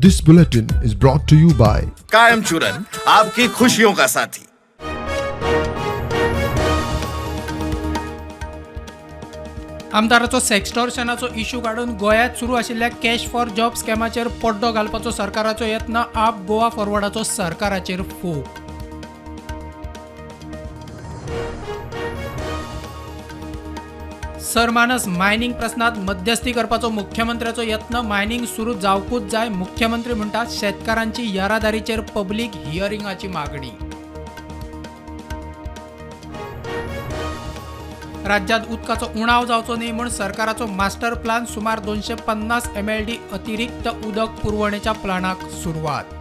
This bulletin is brought to you by कायम चूरन, आपकी खुशियों का साथी। आमदाराचो सेक्स्टॉर्शनाचो इश्यू काडून गोंयांत सुरू आशिल्ल्या कॅश फॉर जॉब स्कॅमाचेर पड्डो घालपाचो सरकाराचो यत्न। आप गोवा फॉरवर्डाचो सरकाराचेर फोग। सरमानस मायनिंग प्रस्नात मध्यस्थी करपाचो मुख्यमंत्र्याचो यत्न। मायनिंग सुरू जावकूच जाय, मुख्यमंत्री म्हणटात। शेतकारांची येरादारीचेर पब्लीक हियरिंगाची मागणी। राज्यात उदकाचो उणाव जावचो न्ही म्हूण सरकाराचो मास्टर प्लान। सुमार 250 एमएलडी अतिरिक्त उदक पुरवणेच्या प्लानाक सुरवात।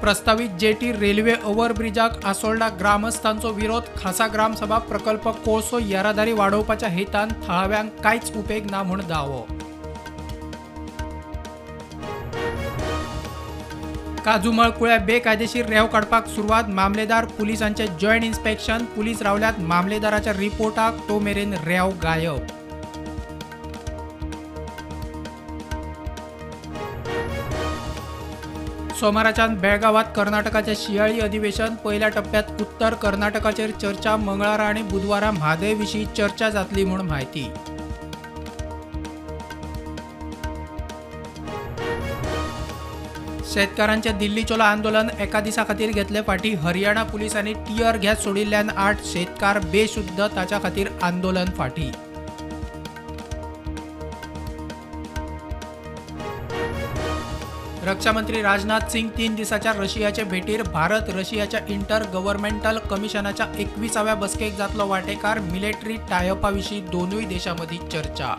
प्रस्तावित जेटी रेल्वे ओव्हरब्रिजाक आसोल्डा ग्रामस्थांचो विरोध। खासा ग्रामसभा प्रकल्प कोळसो येरादारी वाडोवपाच्या हेतान, थळाव्यांक कांयच उपेग ना म्हूण दावो। काजूमळ कुळ्या बेकायदेशीर रेंव काडपाक सुरवात। मामलेदार पुलिसांचे जॉयंट इन्स्पेक्शन। पुलीस रावल्यात मामलेदाराच्या रिपोर्टाक, तो मेरेन रेंव गायब। सोमाराच्यान बेळगावात कर्नाटकाचे शिंयाळी अधिवेशन। पयल्या टप्प्यात उत्तर कर्नाटकाचेर चर्चा। मंगळारा आनी बुधवारा म्हादय विशीं चर्चा जातली म्हूण म्हायती। शेतकारांचे दिल्ली चलो आंदोलन एका दिसा खातीर घेतले फाटी। हरियाणा पुलिसांनी टियर गॅस सोडिल्ल्यान 8 शेतकार बेशुद्ध, ताच्या खातीर आंदोलन फाटी। रक्षामंत्री राजनाथ सिंग 3 दिसाच्या रशियाचे भेटीर। भारत रशियाच्या इंटर गव्हर्नमेंटल कमिशनाच्या 21व्या बसकेक जातलो वाटेकार। मिलिटरी टायअपा विशीं दोनूय देशां मदीं चर्चा।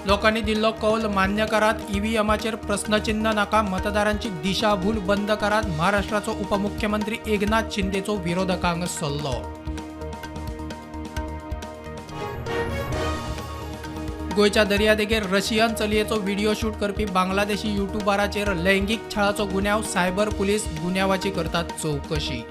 लोकांनी दिल्लो कौल मान्य करात, ईव्हीएमाचेर प्रस्नचिन्ह नाका, मतदारांची दिशाभूल बंद करात, महाराष्ट्राचो उपमुख्यमंत्री एकनाथ शिंदेचो विरोधकांक सल्लो। गोंयच्या दर्यादेगेर रशियन चलयेचो व्हिडिओ शूट करपी बांगलादेशी युट्यूबराचेर लैंगीक छळाचो गुन्यांव। सायबर पुलीस गुन्यांवाची करतात चवकशी।